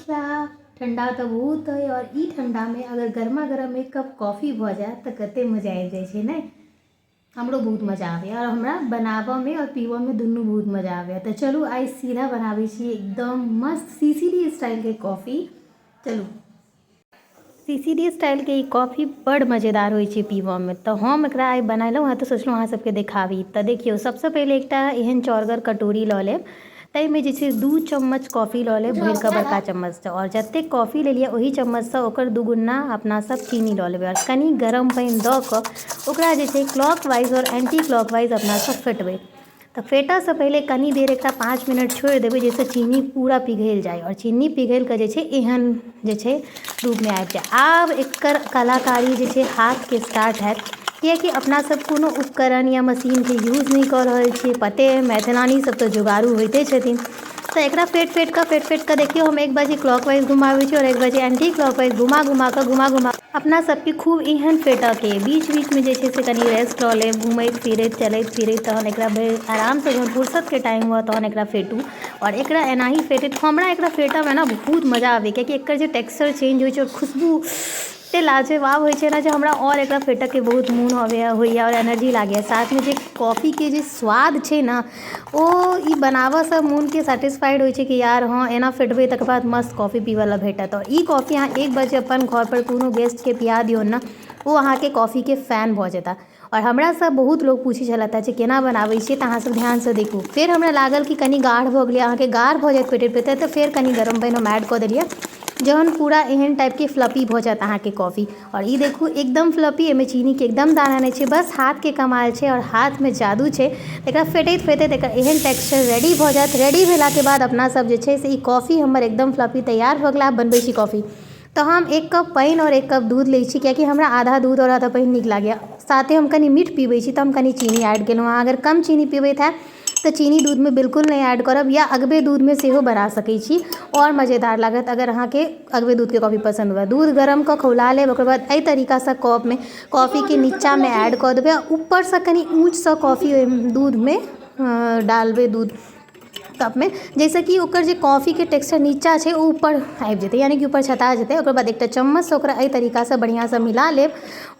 मिथिला। ठंडा तऽ बहुत अइ आओर ई ठंडामे अगर गरमा गरम एक कप कॉफी भऽ जायत तऽ कते मजा आबि जाइ छै ने। हमरो बहुत मजा आबैए आओर हमरा बनाबऽमे आओर पीबऽमे दुनू बहुत मजा आबैए। तऽ चलू आइ सीधा बनाबै छी एकदम मस्त सीसीडी स्टाइलके कॉफी। चलू सीसीडी स्टाइलके ई कॉफी बड़ मजेदार होइ छै पीबऽमे। तऽ हम एकरा आइ बनेलहुँ हँ तऽ सोचलहुँ अहाँ सबके देखाबी। तऽ देखियौ, सबसँ पहिले एकटा एहन चौड़गर कटोरी लऽ लेब, ताहिमे जे छै 2 चम्मच कॉफी लऽ लेब भरिकऽ बड़का चम्मचसँ, आओर जतेक कॉफी लेलियै ओहि चम्मचसँ ओकर दुगुना अपना सब चीनी लऽ लेबै, आओर कनि गरम पानि दऽ कऽ ओकरा जे छै क्लॉक वाइज आओर एंटी क्लॉक वाइज अपना सब फेटबै। तऽ फेटऽसँ पहिले कनि देर एकरा 5 मिनट छोड़ि देबै जाहिसँ चीनी पूरा पिघलि जाय, आओर चीनी पिघलि कऽ जे छै एहन जे छै रूपमे आबि जाय। आब एकर कलाकारी जे छै हाथके स्टार्ट हैत, कियाकि अपना सब कोनो उपकरण या मशीनके यूज नहि कऽ रहल छियै। पते अइ मैथिलानी सब तऽ जोगाड़ू होइते छथिन। तऽ एकरा फेट फेट कऽ फेट फेट कऽ देखियौ, हम एक बाजी क्लॉक वाइज घुमाबै छी आओर एक बाजी एंटी क्लॉक वाइज घुमा घुमा कऽ घुमा घुमा अपना सबके खूब एहन फेटऽके बीच बीचमे जे छै से कनि रेस्ट लऽ लेब, घुमैत फिरैत चलैत फिरैत तहन एकरा भरि आरामसँ जहन फुर्सतके टाइम हुअ तहन एकरा फेटू। आओर एकरा एनाही फेटैत हमरा एकरा फेटऽमे ने बहुत मजा आबैए, कियाकि एकर जे टेक्सचर चेंज होइ छै आओर खुशबू एते लाजवाब होइ छै ने जे हमरा आओर एकरा फेटऽके बहुत मोन होइए आओर एनर्जी लागैए। साथमे जे कॉफीके जे स्वाद छै ने ओ ई बनाबऽसँ मोनके सेटिस्फाइड होइ छै कि यार हँ एना फेटबै तकर बाद मस्त कॉफी पीबऽ लए भेटत। आओर ई कॉफी अहाँ एक बार जे अपन घरपर कोनो गेस्टके पिया दियौ ने, ओ अहाँके कॉफीके फैन भऽ जेता। आओर हमरासँ बहुत लोक पूछै छलथि जे केना बनाबै छियै, तऽ अहाँ सब ध्यानसँ देखू। फेर हमरा लागल कि कनि गाढ़ भऽ गेलै, अहाँके गाढ़ भऽ जायत फेटैत फेटैत, तऽ फेर कनि गरम पानि हम ऐड कऽ देलियै, जहन पूरा एहन टाइपके फ्लफी भऽ जायत अहाँके कॉफी। आओर ई देखू एकदम फ्लफी, एहिमे चीनीके एकदम दाना नहि छै, बस हाथके कमाल छै आओर हाथमे जादू छै। एकरा फेटैत फेटैत एकर एहन टेक्सचर रेडी भऽ जायत। रेडी भेलाके बाद अपना सब जे छै से ई कॉफी हमर एकदम फ्लफी तैयार भऽ गेल। आब बनबै छी कॉफी। तऽ हम 1 कप पानि आओर 1 कप दूध लै छी, कियाकि हमरा आधा दूध आओर आधा पानि नीक लागैए। साथे हम कनि मीठ पीबै छी तऽ हम कनि चीनी ऐड केलहुँ। अहाँ अगर कम चीनी पीबैत हैब तऽ चीनी दूधमे बिल्कुल नहि ऐड करब, या अगबे दूधमे सेहो बना सकै छी, आओर मजेदार लागत अगर अहाँके अगबे दूधके कॉफी पसन्द हुए। दूध गरम कऽ खौला लेब, ओकर बाद एहि तरीकासँ कपमे कॉफीके नीचाँमे ऐड कऽ देबै, ऊपरसँ कनि ऊँचसँ कॉफी ओहि दूधमे डालबै दूध कपमे, जाहिसँ कि ओकर जे कॉफीके टेक्सचर नीचाँ छै ओ ऊपर आबि जेतै, यानि कि ऊपर छता जेतै। ओकर बाद एकटा चम्मचसँ ओकरा एहि तरीकासँ बढ़िआँसँ मिला लेब,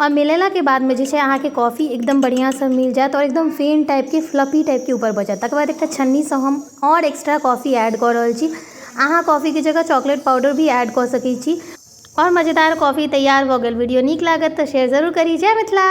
आओर मिलेलाके बादमे जे छै अहाँके कॉफी एकदम बढ़िआँसँ मिल जायत आओर एकदम फेन टाइपके फ्लफी टाइपके ऊपर भऽ जायत। तकर बाद एकटा छन्नीसँ हम आओर एक्स्ट्रा कॉफी ऐड कऽ रहल छी। अहाँ कॉफीके जगह चॉकलेट पाउडर भी ऐड कऽ सकै छी। आओर मजेदार कॉफी तैयार भऽ गेल। वीडियो नीक लागत तऽ शेयर जरूर करी। जय मिथिला।